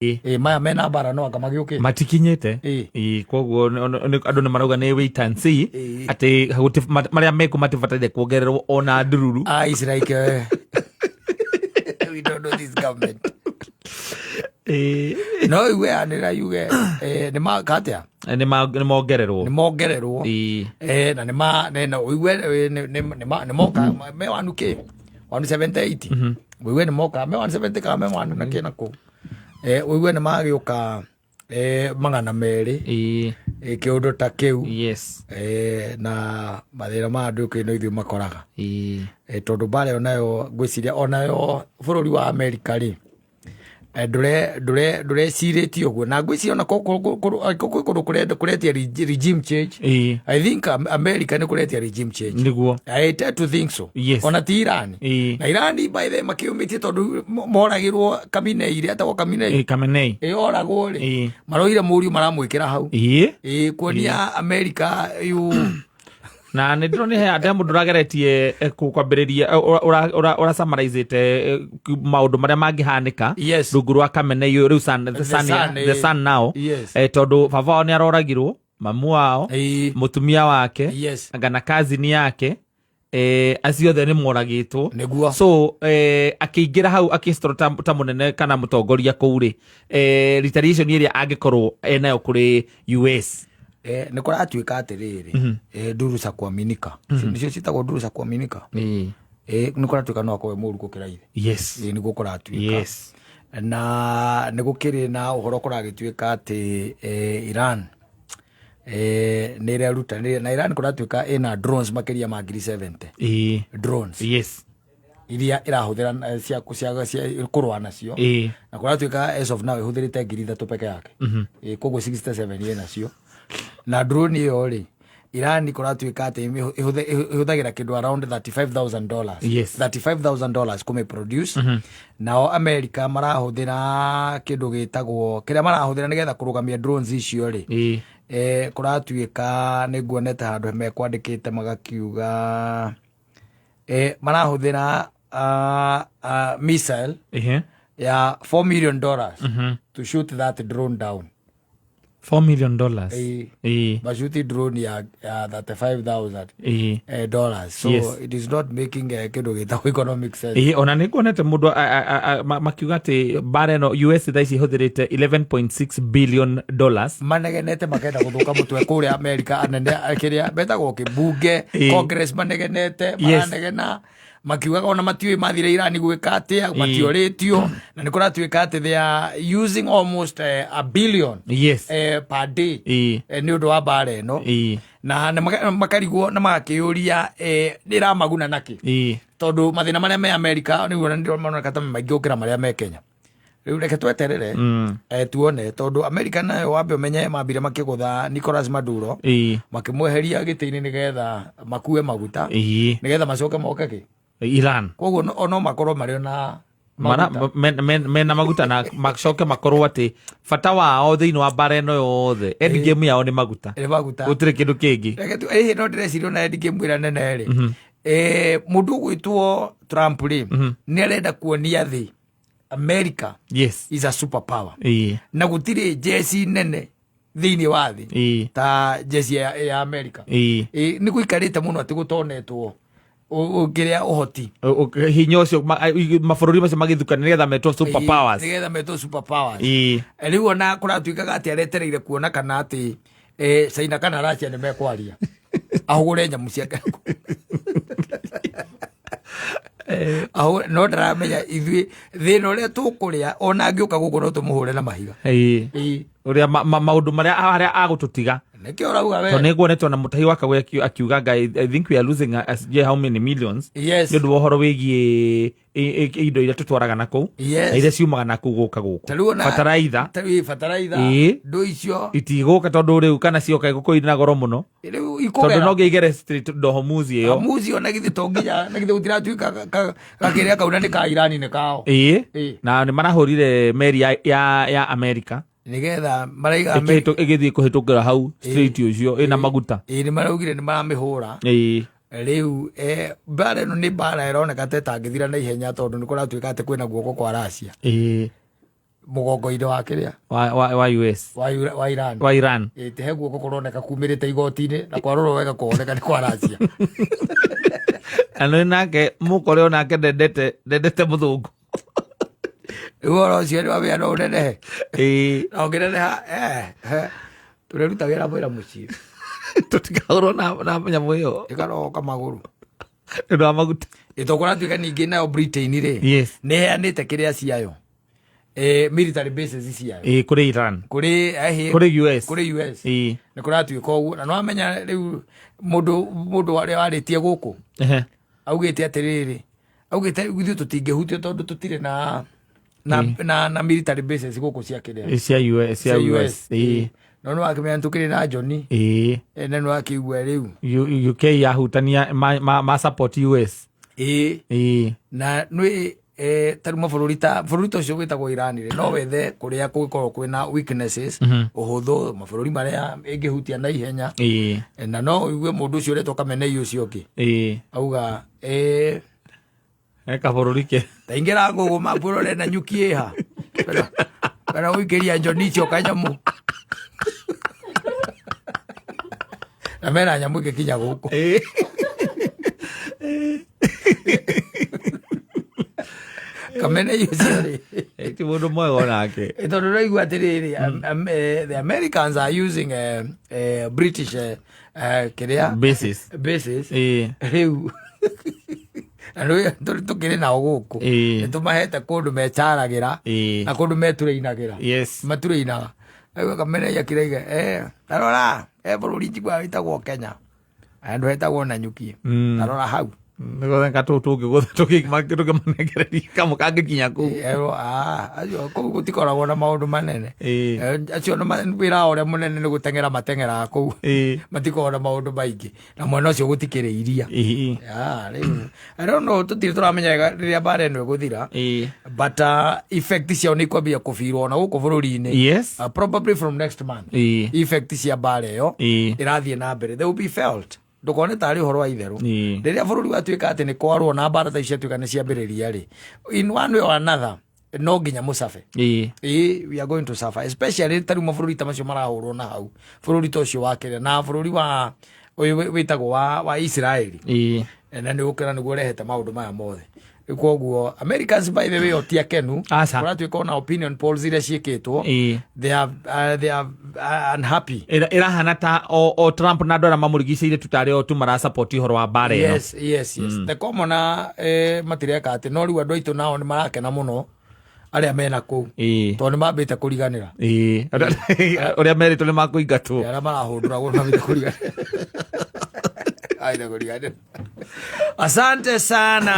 Ĩ maya mena mbara no anga magĩũkĩte. Matikinyĩte. Ĩ. Ĩ, koguo andũ nĩ marauga nĩ wait and see. Atĩ marĩa meku matibataire kuongererwo ona ndururu. Ah, it's like we don't know this government. No igue anĩra yuge nĩ makatia. Nĩ mongererwo. Nĩ mongererwo. Na nĩ ma na ũigue nĩ moka me wanu kĩ 178, ũigue nĩ moka me 170 kana me wanu na kĩ na kũ, ũigue nĩ magĩũka 200. Kĩũndũ ta kĩu. Na mathĩna ma andũ kĩ no ithuĩ makoraga. Tondũ mbara ĩyo nayo ngwĩciria onayo bũrũri wa Amerika rĩ, ndũrecirĩtie ũguo, na ngwĩciria ona kwĩ kũndũ kũretia regime change. I think America nĩ kũretia regime change. I tend to think so. Ona ti Iran. Na Iran by the way makĩũmĩtie tondũ moragĩrwo Khamenei rĩ, atagwo Khamenei. Khamenei. Ĩ, oragwo rĩ, maroire mũriũ maramwĩkĩra hau. Ĩ, kuonia America yu. Na nä ndä he andä må ndå ũrageretie kwambĩrĩria ũracamarizĩte maũndũ marĩa mangĩhanĩka rungu rwa Khamenei rĩu son, the son, son, the son now. Tondũ baba wao nĩ aroragirwo, mamu wao, mũtumia wake, anga na cousin yake, acio othe nĩ moragĩtwo. So akĩingĩra hau akĩstro ta mũnene kana mũtongoria kũu rĩ, retaliation ĩrĩa angĩkorwo enayo kũrĩ US. Nĩ kũratuĩka atĩrĩrĩ, nduru za kuaminika nĩcio ciĩtagwo nduru za kuaminika. Nĩ kũratuĩka no akorwo e mũru gũkĩra ithe. Nĩguo kũratuĩka. Na nĩ gũkĩrĩ na ũhoro kũragĩtuĩka atĩ Iran nĩ ĩrerutanĩria, na Iran kũratuĩka ĩna drones makĩria ma 70,000 drones iria ĩrahũthĩra cia kũrũa nacio. Na kũratuĩka as of now ĩhũthĩrĩte 3,000 peke yake. Koguo 67 ĩ nacio. Na drone ĩyo rĩ, Iran kũratuĩka atĩ ĩhũthagĩra kĩndũ around $35,000. $35,000 kũmĩ produce. Nao America marahũthĩra kĩndũ gĩtagwo kĩrĩa marahũthĩra nĩgetha kũrũgamia drones icio rĩ, kũratuĩka nĩ nguonete handũ mekwandĩkĩte magakiuga marahũthĩra missile ya $4 million to shoot that drone down. $4 million. Mashuti drone ya 35,000 dollars. So it is not making kĩndũ gĩtagwo economic sense. Ĩ, ona nĩ nguonete mũndũ makiuga atĩ mbara ĩno US thaa ici ĩhũthĩrĩte $11.6 billion. Manegenete makenda gũthũka mũtwe kũrĩa America, anene kĩrĩa betagwo kĩmbunge, Congress, manegenete, maranegena makiugaga ona matiũĩ mathire Irani gwĩka atĩa, matiorĩtio, na nĩ kũratuĩka atĩ they are using almost a billion per day nĩ ũndũ wa mbara ĩno. Na nĩ makarigwo na magakĩyũria nĩ ĩramaguna nakĩ, tondũ mathĩna marĩa me America nĩguo nĩ maroneka ta me maingĩ gũkĩra marĩa me Kenya. Rĩu reke tweterere tuone, tondũ America nayo wambe ũmenye mambire makĩgũtha Nicolas Maduro, makĩmweheria gĩtĩ-inĩ nĩgetha makue maguta, nĩgetha macoke moke kĩ Iran. Koguo no makorwo marĩ ona Mara, mena maguta na macoke makorwo atĩ bata wao thĩinĩ wa mbara ĩno yothe, end game yao nĩ maguta. Nĩ maguta. Gũtirĩ kĩndũ kĩngĩ. Reke ĩhĩ, no ndĩreciria ona end game ĩrĩa nene rĩ, mũndũ ũgwĩtwo Trump rĩ, nĩ arenda kuonia thĩ America is a super power, na gũtirĩ njeci nene thĩinĩ wa thĩ ta njeci ya America. Nĩ gũikarĩte mũno atĩ gũtonetwo kĩrĩa ũhoti. Hinya ũcio mabũrũri macio magĩthukana nĩgetha metwo super powers. Nĩgetha metwo super powers. Rĩu ona kũratuĩkaga atĩ aretereire kuona kana atĩ China kana Russia nĩ mekwaria ahũgũre nyamũ ciake. No ndaramenya ithuĩ thĩna ũrĩa tũkũrĩa, ona angĩũka gũkũ no tũmũhũre na mahiga. Ũrĩa maũndũ marĩa harĩa agũtũtiga. Nĩkĩo ũrauga we. Tondũ nĩ nguonete ona Mũtahi wa Kagwe akiuga nga I think we are losing how many millions nĩ ũndũ wa ũhoro wĩgiĩ indo iria tũtwaraga na kũu na iria ciumaga na kũu gũka gũkũ. Ta rĩu ona bataraitha. Ta rĩu bataraitha, ndũ icio itigũka, tondũ rĩu kana cioka igũkorwo irĩ na goro mũno. Rĩu tondũ ikũgera no nginya igere Strait of Hormuz ĩyo. Muzi ona githĩ to nginya, na githĩ gũtiratuĩka gakĩrĩa kauna nĩ ka Irani, nĩ kao. Na nĩ marahũrire meri ya America nĩgetha maraiga ĩgĩthiĩ kũhĩtũkĩra hau Strait ũcio ĩna maguta. Ĩĩ, nĩ maraugire nĩ maramĩhũra. Rĩu mbara ĩno nĩ mbara ĩroneka ta ĩtangĩthira na ihenya, tondũ nĩ kũratuĩka atĩ kwĩna guoko kwa Russia. Mũgongo-inĩ wa kĩrĩa? Wa US. Wa Iran. Wa Iran. Ĩ, he guoko kũroneka kumĩrĩte igoti-inĩ na kwarorwo wega kũoneka nĩ kwa Russia. Na nĩ nake mũkore onake ndendete mũthũngũ. Rĩu ũhoro ũcio nĩ wamenya no ũnenehe. Na ũngĩneneha, tũreruta wĩra mwĩra mũciĩ. Tũtikahũrwo na nyamũ ĩyo. Ĩkarogoka magũrũ. Nĩ ũndũ wa maguta. Ĩ, to kũratuĩka ningĩ nayo Britain rĩ, Yes. nĩ ĩheanĩte kĩrĩa ciayo, military bases ciayo. Ĩĩ, kũrĩ Iran. Kũrĩ Kũrĩ US. Kũrĩ US. Ĩĩ. Nĩ kũratuĩka ũguo na nĩwamenya rĩu mũndũ ũrĩa warĩtie gũkũ augĩte atĩrĩrĩ, augĩte ithuĩ tũtingĩhutio tondũ tũtirĩ na military bases gũkũ cia kĩrĩa. Cia US, cia Cia US. US. No nĩ wakĩmenya tũkĩrĩ na Johnny. Na nĩ wakĩigua rĩu. UK yahutania ma support US. Ĩĩ. Na nĩ ta rĩu mabũrũri ta bũrũri ta ũcio wĩtagwo Iran rĩ, no wethe kũrĩa kũngĩkorwo kwĩna weaknesses, ũhũthũ, mabũrũri marĩa ĩngĩhutia na ihenya. Na no ũigue mũndũ ũcio ũretwo Khamenei ũcio ũngĩ. Auga, He kabũrũri ke. Ta ingĩra ngũgũ mabũrũri na nyuki ĩha. Kana gũikĩria njoni icio kanyamũ. Na mena nyamũ ĩngĩkinya gũkũ. Khamenei ũcio rĩ. Ti mũndũ mwega onake. Tondũ ũraigua atĩrĩrĩ, the Americans are using British kĩrĩa? Bases. Bases. Rĩu. Na nĩ tũkĩrĩ nao gũkũ. Nĩ tũmahete kũndũ mecaragĩra na kũndũ meturĩinagĩra. Yes. Maturĩinaga. Rĩu Khamenei akĩraiga, tarora, bũrũri njiguaga wĩtagwo Kenya. Handũ hetagwo Nanyuki. Tarora hau. Nĩgũtheka tũngĩgũtha tũkĩmanengereria kamwe kangĩkinya kũu. Acio kũu gũtikoragwo na maũndũ manene. Acio wĩra wao ũrĩa mũnene nĩ gũteng'era mateng'eraga kũu. Matikoragwo na maũndũ maingĩ. Na mwena ũcio gũtikĩrĩ iria. Rĩu, I don't know, tũtirĩ tũramenya wega rĩrĩa mbara ĩno ĩgũthira. But effect ciao nĩ ikwambia kũbirwo na gũkũ bũrũri-inĩ. Yes. Probably from next month. Effect cia mbara ĩyo ĩrathiĩ na mbere. They will be felt. Ndũkone tarĩ ũhoro wa itherũ. Rĩrĩa bũrũri watuĩka atĩ nĩ kwarwo na mbara ta ici ciatuĩka nĩ ciambĩrĩria rĩ, in one way or another, no nginya mũcabe. We are going to suffer, especially ta rĩu mabũrũri ta macio marahũrwo na hau. Bũrũri ta ũcio wa Kenya na bũrũri wa ũyũ wĩtagwo wa Israeli. Na nĩ ũkĩra nĩguo ũrehete maũndũ maya mothe. Rĩu koguo Americans by the way o ti akenu. Aca. Kũratuĩka ona opinion polls iria ciĩkĩtwo, they are unhappy. Ĩrahana ta o Trump na andũ arĩa mamũrigicĩirie tu tarĩ o tu marasupport ũhoro wa mbara ĩno. Yes, yes, yes. The common, matireka atĩ no rĩu andũ aitũ nao nĩ marakena mũno arĩa mena kũu. Tondũ nĩ mambĩte kũriganĩra. Ũrĩa merĩtwo nĩ makũingatwo. Arĩa marahũndũragwo nĩ mambĩte kũriganĩra. Aida kũriganĩra. Asante sana.